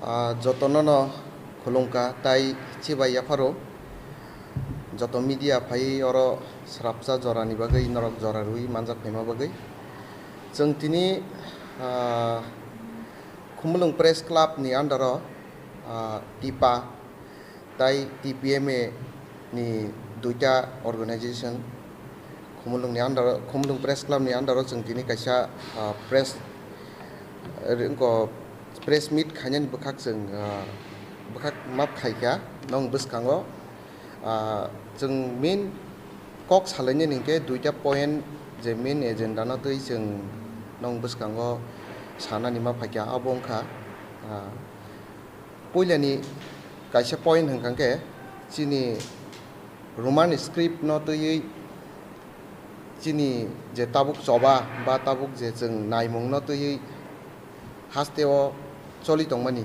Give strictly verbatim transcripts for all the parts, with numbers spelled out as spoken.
Ah, jotono no khulumkha tai chibai yapharo. Joto media phai oro srapsa jorani bagwi norok jora rwi manjak phaima bagwi. Chwng tini, ah, Khumulwng Press Club ni under o, ah, tipa tai T P M A ni duita organization, Khumulwng ni under, Khumulwng Press Club ni under o chwng tini kaisa, ah, press, eh, ko press meet khainani bwkhak chwng, ah, bwkhak map khaikha nong bwskango. Ah, chwng main kok salainani hinkhe duita point je main agenda no twi chwng nong bwskango sanani map khaikha, abo wngkha, ah, puilani kaisa point hwnkha khe chini Roman script no twiwi chini je tabuk choba ba tabuk je chwng naimung no twiwi haste o choli tongmani.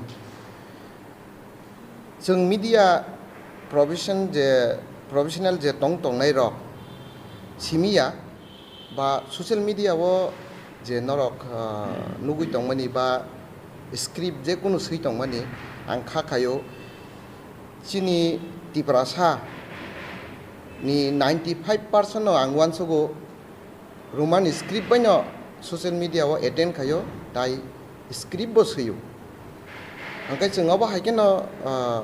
Chwng media profession je, professional je tong tongnai rok simi ya, ba social media o je norok, ah, nugwi tongmani ba script je kunu swi tongmani, ang kha khaio chini Tiprasa ni ninety five percent no ang uansugo Roman script baino social media o attend khaio, tai script bo swio. Hwnkhe chwng obo hai kheno, ah,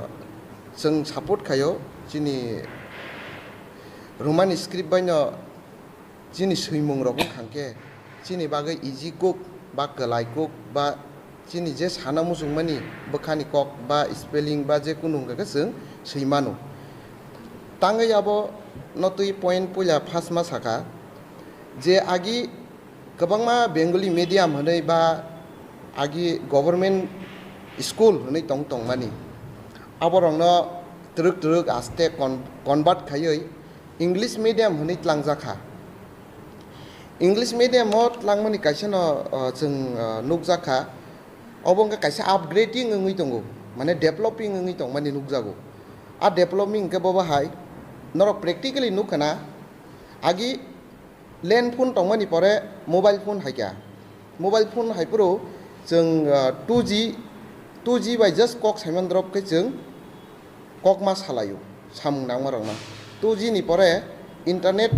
chwng support khaio chini Roman script baino. Chini swimung rok wngkha khe chini bagwi easy kuk ba kwlai kuk ba chini je sana muchungmani bwkhani kok ba spelling ba je kunu hwnkha khe chwng swi mano. Tangwi abo no twi point puila first ma sakha je agi kwbangma Bengali medium hwnwi ba agi government school hwnwi tong tongmani, aborokno twrwk twrwk aste con-, convert khaiwi English medium hwnwi tlangjak kha. English medium o tlangmani kaisa no, o, chwng, o, nukjak kha. Obo wngkha kaisa upgrading wngwi tongo, mane developing wngwi tongmani nukjago. A developing hwnkhe bobo hai norok practically nukha na, agi land phone tongmani pore mobile phone hai kha. Mobile phone hai phuru chwng, o, two G, two G bai just kok saiman drop khe chwng kokma salaio samung nangmarokno. Two G ni pore internet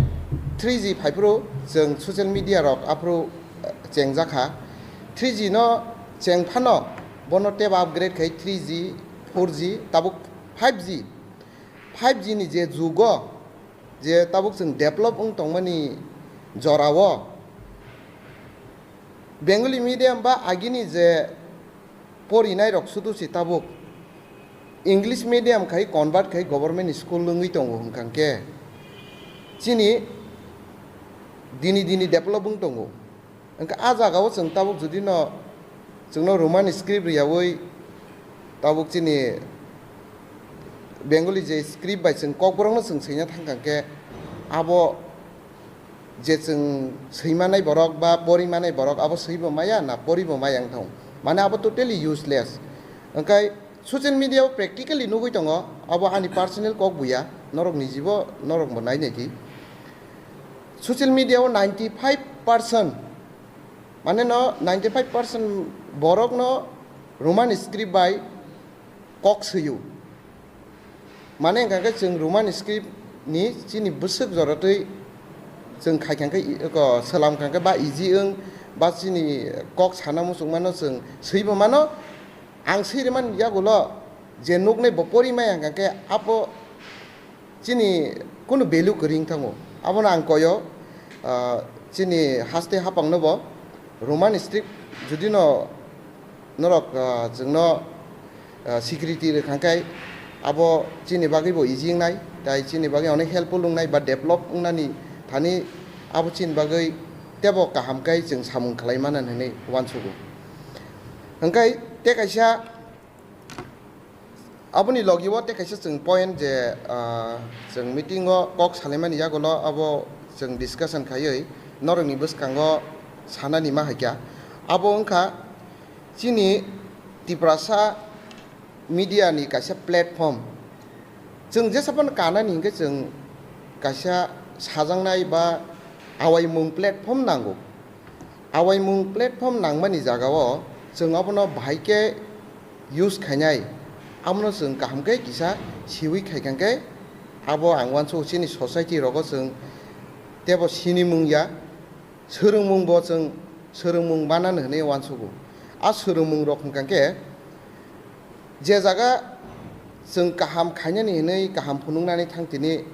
three G phaiphuru chwng social media rok aphuru, eh, chengjakha. Three G no chengphano bono teibo upgrade khai three G, four G, tabuk five G. Five G ni je jugo je tabuk chwng develop wng tongmani jorao Bengali medium ba agini je porinai rok sudu si tabuk English medium khai convert khai government school wngwi tongo hwnkha khe chini dini dini develop wng tongo. Hwnkha a jagao chwng tabuk jodi no chwngno Roman script riyawi tabuk chini Bengali je script bai chwng kokborokno chwng swina thangkha khe abo je chwng swimanai borok ba porimanai borok abo swibo maya na poribo maya wng thango, mane abo totally useless. Hwnkhe social media o practically nugwi tongo, abo ani personal kok buya, norok nijibo norok bo nai naidi. Social media o ninety five percent, mane no ninety five percent borok no Roman script bai kok swio. Mane hwnkha khe chwng Roman script ni chini bwswk joratwi chwng khai kha khe, i-, ko, swlam kha khe ba easy wng ba chini kok sana muchung mano chwng swibo mano. Ang swi rwmani yagulo je nuknai bo pori maya hwnkha khe abo chini kunu value kwrwi wng thango. Abono ang koyo, ah, chini haste hapangno bo Roman script jodi no norok, ah, chwngno, ah, security rwkha khe abo chini bagwi bo easy wngnai, tai chini bagwi onek helpful wngnai ba develop wngnani thani abo chini bagwi teibo kaham khe chwng samung khlai mano hinwi uansugo. Hwnkhe tei kaisa Aboni logi o tei kaisa chwng point je, ah, chwng meeting o kok salaimani yagulo abo chwng discussion khaiwi norokni bwskango sanani ma hai kha. Abo wngkha chini Tiprasa media ni kaisa platform. Chwng jesa phano kanani hinkhe chwng kaisa sajaknai ba awaimung platform nango. Awaimung platform nangmani jagao chwng abono bahai khe use khainai, abono chwng kaham khe kisa siwi khaikha khe abo ang uansukgo chini society rogo chwng tebo sinimung ya, swrwngmung bo chwng swrwngmung manani hwnwi uansukgo. A swrwngmung rok hwnkha khe je jaga chwng kaham khainani hwnwi kaham phunuknani thang tini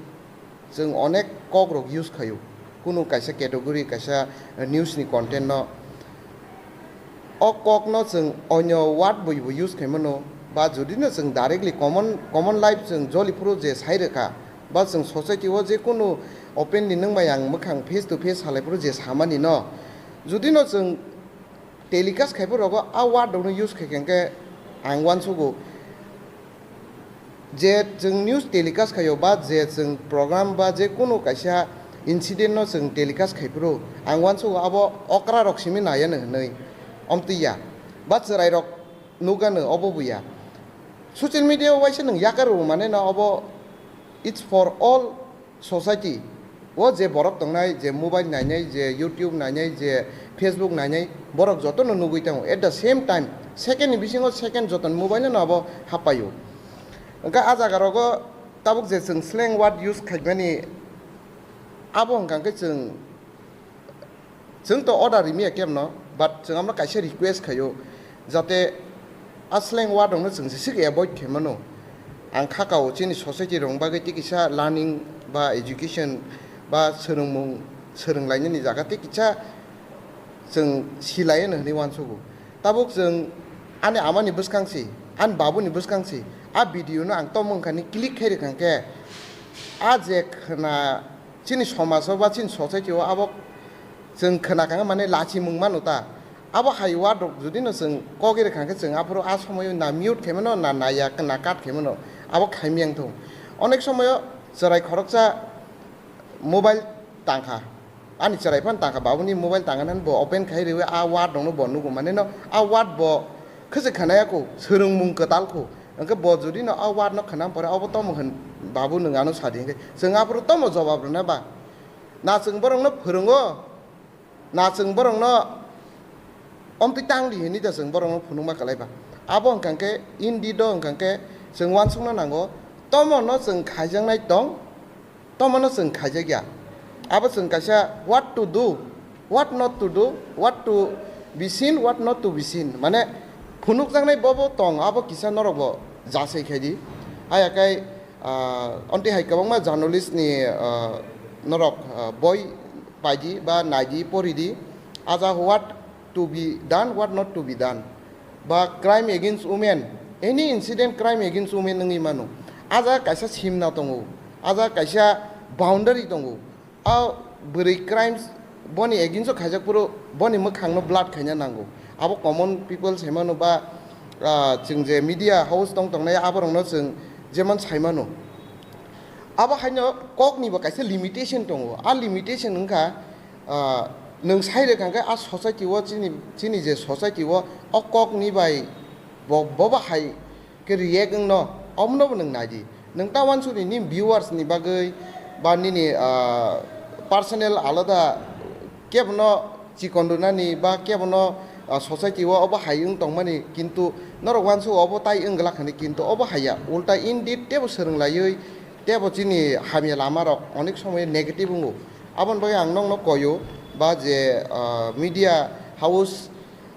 chwng onek kok rok use khaio, kunu kaisa category, kaisa news ni content no. O kok no chwng onyo word bai bo use khaimano, ba jodi no chwng directly common, common life chwng joli phuru je sai rwkha, ba chwng society o je kunu openly nwng bai ang mwkhang face to face salai phuru je samani no, jodi no chwng telecast khai phuru rogo a word rok no use khai khe ang uansukgo. Je chwng news telecast khaio, ba je chwng program, ba je kunu kaisa incident no chwng telecast khai phuru, ang uansukgo abo okra rok simi naiya no hwnwi, omtwi ya, ba chwrai rok nukgano obo bo ya. Social media o waisa nwng yakar rw mane no obo, it's for all society. O je borok tongnai, je mobile nainai, je YouTube nainai, je Facebook nainai, borok jotono nugwi tongo. At the same time, second ni bisingo second jotono mobile no abo hapaio. Hwnkhe a jaga rogo tabuk je chwng slang word use khaimani, abo hwnkha khe chwng, chwng to order rimiya kemno, but chwng amno kaisa request khaio, jate a slang word rokno chwng jeswk avoid khaimano. Ang kha kao chini society rok bagwi tei kisa learning ba education ba swrwngmung swrwnglainani jaga tei kisa chwng silaino hwnwi uansukgo. Tabuk chwng ani amani bwskang si, ani babuni bwskang si, a video no ang tamo wngkha ni click khai rwkha khe, a je khwna chini somaj o ba chini society o abo chwng khwna kha mane lachimung mano ta. Abo hai word rok jodi no chwng kok ri kha khe chwng aphuru a somoyo na mute khaimano na naiya na cut khaimano, abo khaimiyang thung. Onek somoyo chwrai khoroksa mobile tangkha, ani chwrai phano tangkha, babuni mobile tangkha nani bo open khai riwi a word rokno bo nugo mane no a word bo khwchwk khanaya kho, swrwngmung kwtal kho. Hwnkhe bo jodi no a word no khwnam pore abo tamo hwn babu nwng ano sadi hwnkhe chwng aphuru tamo jobab rwna ba? Na chwng borokno phwrwngo, na chwng borokno omtwi tang di hwnwi da chwng borokno phunukma kwlai ba? Abo hwnkha khe indeed o hwnkha khe chwng uansukna nango, tamo no chwng khaijaknai tong, tamo no chwng khaijakya. Abo chwng kaisa what to do, what not to do, what to be seen, what not to be seen. Mane phunukjaknai bobo tong, abo kisa norok bo jasai khai di. Haya kai, ah, onti hai kwbangma journalist ni, ah, norok, ah, boi pai di ba nai di, pori di. Aja what to be done, what not to be done. Ba crime against women, any incident crime against women wngwi mano. Aja kaisa simna tongo, aja kaisa boundary tongo. A bwrwi crimes boni against o khaijak phuru boni mwkhang no blood khaina nango. Abo common people sai mano ba, ah, chwng je media house tong tongnai aborok no chwng jemon sai mano. Abo haino kok ni bo kaisa limitation tongo. A limitation wngkha, ah, nwng sai rwkha khe a society o chini, chini je society o o kok ni bai bo, bo bahai khe react wngno, omono bo nwng nai di. Nwng ta uansukni nini viewers ni bagwi ba nini, ah, personal alada kebono chikon rwnani ba kebono, ah, society o obo hai wng tongmani, kintu norok uansuk obo tai wng glak hwnwi, kintu obo haiya, ulta indeed tebo swrwng laiwi tebo chini hamya lama rok onek somoy negative wngo. Aboni bagwi ang nokno koyo ba je, ah, media house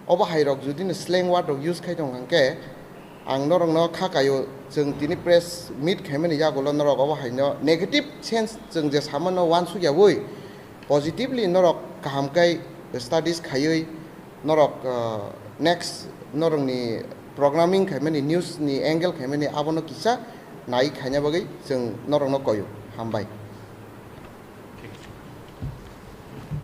obo hai rok jodi no slang word rok use khai tong khe, ang norok no kha kaio, chwng tini press meet khaimani yagulo norok obo hai no negative sense chwng je samano uansuk yaui positively norok kaham kai studies khaiwi norok, ah, next norok ni programming khaimani, news ni angle khaimani abono kisa nai khaina bagwi chwng norok no koio. Hambai.